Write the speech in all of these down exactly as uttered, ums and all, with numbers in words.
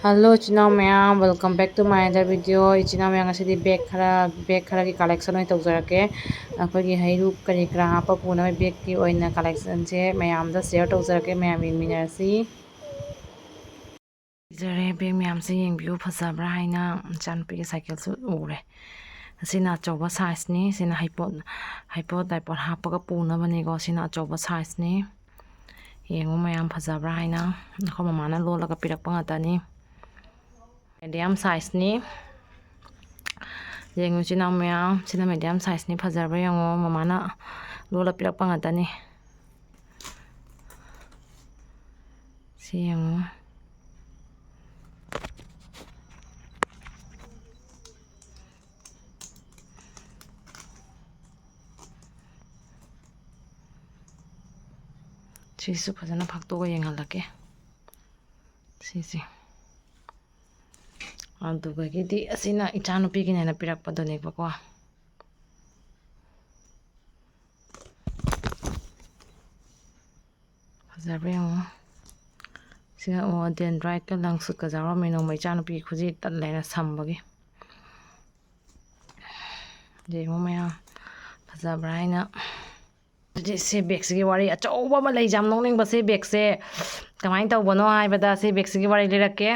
Hello ꯏꯆꯤꯟ ꯏꯅꯥꯎ ꯃꯌꯥꯝ, welcome back to my other video. ꯏꯆꯤꯟ ꯏꯅꯥꯎ ꯃꯌꯥꯝ, ꯉꯁꯤꯗꯤ bag ꯈꯔ bag ꯈꯔꯒꯤ collection ꯑꯣꯏꯅ ꯇꯧꯖꯔꯛꯀꯦ꯫ ꯑꯩꯈꯣꯏꯒꯤ ꯍꯩꯔꯨꯛ ꯀꯔꯤ ꯀꯔꯥ ꯍꯥꯞꯄ ꯄꯨꯅꯕ bagꯀꯤ ꯑꯣꯏꯅ collectionꯁꯦ ꯃꯌꯥꯝꯗ share ꯇꯧꯖꯔꯛꯀꯦ, ꯃꯌꯥꯝ ꯌꯦꯡꯃꯤꯟꯅꯔꯁꯤ꯫ ꯂꯩꯖꯔꯦ, bag ꯃꯌꯥꯝꯁꯦ ꯌꯦꯡꯕꯤꯌꯨ, ꯐꯖꯕ꯭ꯔꯥ ꯍꯥꯏꯅ꯫ ꯏꯆꯥꯅꯨꯄꯤꯒꯤ cycleꯁꯨ ꯎꯔꯦ꯫ ꯑꯁꯤꯅ ꯑꯆꯧꯕ sizeꯅꯤ꯫ ꯁꯤꯅ ꯍꯩꯄꯣꯠ ꯍꯩꯄꯣꯠ ꯇꯥꯏꯄꯣꯠ ꯍꯥꯞꯄꯒ ꯄꯨꯅꯕꯅꯤꯀꯣ꯫ ꯁꯤꯅ ꯑꯆꯧꯕ sizeꯅꯤ꯫ ꯌꯦꯡꯉꯨ ꯃꯌꯥꯝ, ꯐꯖꯕ꯭ꯔꯥ ꯍꯥꯏꯅ꯫ ꯑꯩꯈꯣꯏ ꯃꯃꯥꯅ ꯂꯣꯜꯂꯒ ꯄꯤꯔꯛꯄ ꯉꯥꯛꯇꯅꯤ꯫ Medium sizeꯅꯤ꯫ ꯌꯦꯡꯉꯨ ꯏꯆꯤꯟ ꯏꯅꯥꯎ ꯃꯌꯥꯝ, ꯁꯤꯅ medium sizeꯅꯤ꯫ ꯐꯖꯕ꯭ꯔꯥ ꯌꯦꯡꯉꯣ, ꯃꯃꯥꯅ ꯂꯣꯜꯂ ꯄꯤꯔꯛꯄ ꯉꯥꯛꯇꯅꯤ꯫ ꯁꯤ ꯌꯦꯡꯉꯨ꯫ ꯁꯤꯁꯨ ꯐꯖꯅ ꯐꯥꯛꯇꯣꯛꯑꯒ ꯌꯦꯡꯍꯜꯂꯛꯀꯦ꯫ ꯁꯤꯁꯦ꯫ ꯑꯗꯨꯗꯒꯤꯗꯤ ꯑꯁꯤꯅ ꯏꯆꯥꯅꯨꯄꯤꯒꯤꯅꯦꯅ ꯄꯤꯔꯛꯄꯗꯨꯅꯦꯕꯀꯣ꯫ ꯐꯖꯕ꯭ꯔꯥ ꯌꯦꯡꯉꯣ꯫ ꯁꯤꯅ, ꯑꯣ, dendriteꯀ ꯂꯪꯁꯨꯠꯀ ꯌꯥꯎꯔꯝꯃꯦ꯫ ꯅꯣꯡꯃ ꯏꯆꯥꯅꯨꯄꯤ ꯈꯨꯖꯤ ꯇꯠꯂꯦꯅ ꯁꯝꯕꯒꯤ꯫ ꯌꯦꯡꯉꯣ ꯃꯌꯥꯝ, ꯐꯖꯕ꯭ꯔꯥ ꯍꯥꯏꯅ꯫ ꯑꯗꯨꯗꯤ ꯁꯤ bagꯁꯤꯒꯤ ꯋꯥꯔꯤ ꯑꯆꯧꯕ ꯑꯃ ꯂꯩ, ꯌꯥꯝ ꯅꯣꯛꯅꯤꯡꯕ꯫ ꯁꯤ bagꯁꯦ ꯀꯃꯥꯏꯅ ꯇꯧꯕꯅꯣ ꯍꯥꯏꯕꯗ, ꯁꯤ bagꯁꯤꯒꯤ ꯋꯥꯔꯤ ꯂꯤꯔꯛꯀꯦ꯫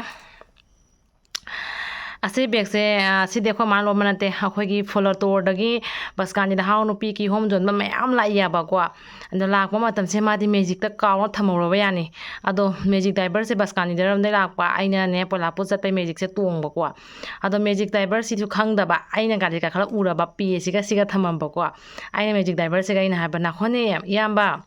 ꯑꯁꯤ bagꯁꯦ, ꯑ, ꯁꯤꯗꯤ ꯑꯩꯈꯣꯏ ꯃꯥꯅ ꯂꯣꯟꯕ ꯅꯠꯇꯦ꯫ ꯑꯩꯈꯣꯏꯒꯤ ꯐꯣꯂꯇꯣꯔꯗꯒꯤ ꯕꯁꯀꯥꯟꯖꯤꯗ ꯍꯥꯎ ꯅꯨꯄꯤ ꯀꯤꯍꯣꯝ ꯌꯣꯟꯕ ꯃꯌꯥꯝ ꯂꯥꯛꯏꯌꯦꯕꯀꯣ꯫ ꯑꯗꯣ ꯂꯥꯛꯄ ꯃꯇꯝꯁꯦ ꯃꯥꯗꯤ magicꯇ ꯀꯥꯎꯅ ꯊꯝꯍꯧꯔꯕ ꯌꯥꯅꯤ꯫ ꯑꯗꯣ magic driverꯁꯦ ꯕꯁꯀꯥꯟꯖꯤꯗꯔꯣꯝꯗꯩ ꯂꯥꯛꯄ, ꯑꯩꯅꯅꯦ ꯄꯣꯂꯥꯄꯨꯔ ꯆꯠꯄꯩ magicꯁꯦ ꯇꯣꯡꯕꯀꯣ꯫ ꯑꯗꯣ magic driverꯁꯤꯁꯨ ꯈꯪꯗꯕ, ꯑꯩꯅ ꯒꯥꯔꯤ ꯀꯥꯈꯠꯂ ꯎꯔꯕ, ꯄꯦꯁꯤꯒ ꯁꯤꯒ ꯊꯝꯃꯝꯕꯀꯣ꯫ ꯑꯩꯅ magic driverꯁꯤꯒ ꯑꯩꯅ ꯍꯥꯏꯕ, "ꯅꯈꯣꯅꯦ ꯏꯌꯥꯝꯕ,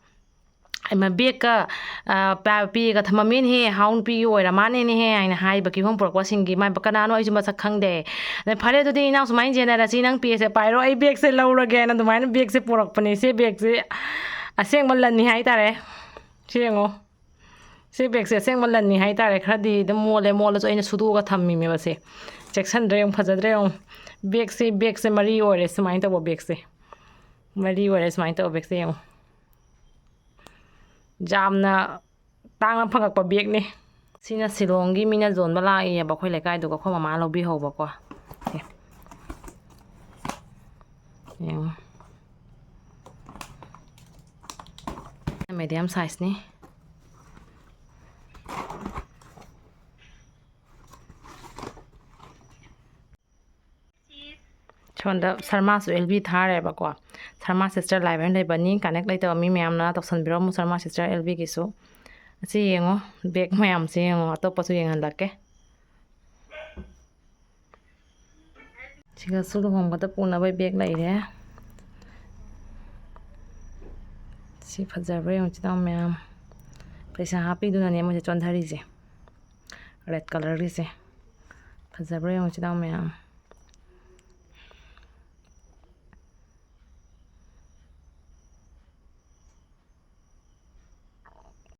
ꯏꯃꯥ, bagꯀ, ꯑ, ꯄ-, ꯄꯦꯒ ꯊꯝꯃꯝꯃꯦꯅꯦꯍꯦ, ꯍꯥꯎ ꯅꯨꯄꯤꯒꯤ ꯑꯣꯏꯔ ꯃꯥꯅꯦꯅꯦꯍꯦ" ꯍꯥꯏꯅ ꯍꯥꯏꯕ ꯀꯤꯍꯣꯝ ꯄꯨꯔꯛꯄꯁꯤꯡꯒꯤ꯫ ꯃꯥ ꯀꯅꯥꯅꯣ ꯑꯩꯁꯨ ꯃꯁꯛ ꯈꯪꯗꯦ꯫ ꯑꯗ, "ꯐꯔꯦ, ꯑꯗꯨꯗꯤ ꯏꯅꯥꯎ ꯁꯨꯃꯥꯏꯅ ꯌꯦꯟꯅꯔꯁꯤ, ꯅꯪ ꯄꯦꯁꯦ ꯄꯥꯏꯔꯣ, ꯑꯩ bagꯁꯦ ꯂꯧꯔꯒꯦꯅ" ꯑꯗꯨꯃꯥꯏꯅ bagꯁꯦ ꯄꯨꯔꯛꯄꯅꯦ꯫ ꯁꯤ bagꯁꯦ ꯑꯁꯦꯡꯕ ꯂꯟꯅꯤ ꯍꯥꯏꯇꯥꯔꯦ꯫ ꯁꯤ ꯌꯦꯡꯉꯣ꯫ ꯁꯤ bagꯁꯦ ꯑꯁꯦꯡꯕ ꯂꯟꯅꯤ ꯍꯥꯏꯇꯥꯔꯦ꯫ ꯈꯔꯗꯤ ꯑꯗꯨꯝ ꯃꯣꯠꯂꯦ, ꯃꯣꯠꯂꯁꯨ ꯑꯩꯅ ꯁꯨꯗꯣꯛꯑꯒ ꯊꯝꯃꯤꯃꯦꯕ ꯁꯦ꯫ ꯆꯦꯛꯁꯤꯟꯗ꯭ꯔꯦ ꯌꯦꯡꯉꯨ, ꯐꯖꯗ꯭ꯔꯦ ꯌꯦꯡꯉꯨ꯫ Bagꯁꯦ, bagꯁꯦ ꯃꯔꯤ ꯑꯣꯏꯔꯦ ꯁꯨꯃꯥꯏꯅ ꯇꯧꯕ bagꯁꯦ꯫ ꯃꯔꯤ ꯑꯣꯏꯔꯦ ꯁꯨꯃꯥꯏꯅ ꯇꯧꯕ bagꯁꯦ ꯌꯦꯡꯉꯨ꯫ ꯌꯥꯝꯅ ꯇꯥꯡꯅ ꯐꯪꯉꯛꯄ bagꯅꯤ꯫ ꯁꯤꯅ ꯁꯤꯂꯣꯡꯒꯤ ꯃꯤꯅ ꯌꯣꯟꯕ ꯂꯥꯛꯏꯑꯕ ꯑꯩꯈꯣꯏ ꯂꯩꯀꯥꯏꯗꯨꯒ, ꯑꯩꯈꯣꯏ ꯃꯃꯥ ꯂꯧꯕꯤꯍꯧꯕꯀꯣ꯫ ꯁꯦ꯫ ꯌꯦꯡꯉꯣ꯫ Medium sizeꯅꯤ꯫ ꯁꯣꯝꯗ ꯁꯔꯃꯥꯁꯨ L V ꯊꯥꯔꯦꯕꯀꯣ꯫ Sharma Sister Live ꯍꯥꯏꯅ ꯂꯩꯕꯅꯤ꯫ Connect ꯂꯩꯇꯕ ꯃꯤ ꯃꯌꯥꯝꯅ ꯇꯧꯁꯟꯕꯤꯔꯝꯃꯨ ꯁꯔꯃꯥ Sister L Vꯒꯤꯁꯨ꯫ ꯑꯁꯤ ꯌꯦꯡꯉꯣ, bag ꯃꯌꯥꯝꯁꯦ ꯌꯦꯡꯉꯣ, ꯑꯇꯣꯞꯄꯁꯨ ꯌꯦꯡꯍꯜꯂꯛꯀꯦ꯫ ꯁꯤꯒꯁꯨ ꯂꯨꯍꯣꯡꯕꯗ ꯄꯨꯅꯕ bag ꯂꯩꯔꯦ꯫ ꯁꯤ ꯐꯖꯕ꯭ꯔꯥ ꯌꯦꯡꯉꯨ, ꯏꯆꯤꯟ ꯏꯅꯥꯎ ꯃꯌꯥꯝ꯫ ꯄꯩꯁꯥ ꯍꯥꯞꯄꯤꯗꯨꯅꯅꯦ ꯃꯣꯏꯁꯦ ꯆꯣꯟꯊꯔꯤꯁꯦ꯫ Red colourꯒꯤꯁꯦ꯫ ꯐꯖꯕ꯭ꯔꯥ ꯌꯦꯡꯉꯨ, ꯏꯆꯤꯟ ꯏꯅꯥꯎ ꯃꯌꯥꯝ꯫